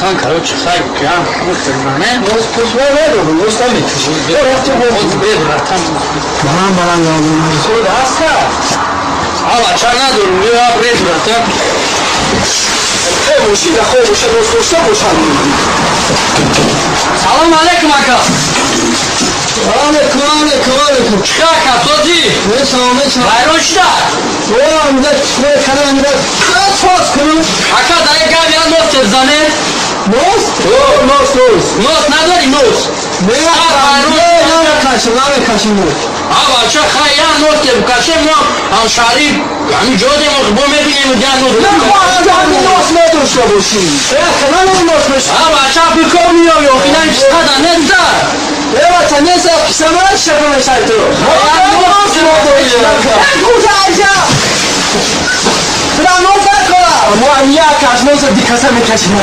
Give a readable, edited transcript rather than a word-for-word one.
Братан, короче, хай, я не? Нос пус надорам, нос намекашам. Бе, братан. Баланд, баланд надорам. Суд ҳаста? А, бача надорам, я бре, братан. Э, мошина хоб боша, нос дошта бошам. Салом алейкум, ака. Алейкум, алейкум, алейкум. Чӣ ака, созӣ? Мешавам, мешавам. Вайрон шуда? О, мида чикор кардам, мида соз кунам. Ака, дар як гап я нос зане. Нос? О, нос, нос. Нос надори, нос? Не, намекашам, намекашам нос. А, бача, хай, я нос каше, мо ҳамшаҳри ҳамин ҷодем, бо мебинем, я нос. Ҳамин нос медошта бошӣ. Э, канал нос меш. А, бача, бикор миёй, охина чиқада неста. Э, бача, неста, писамара шака мешай ту. Нос надорӣ. Э, куза, тура нос накора. Мо як каш нос дикаса мекашим.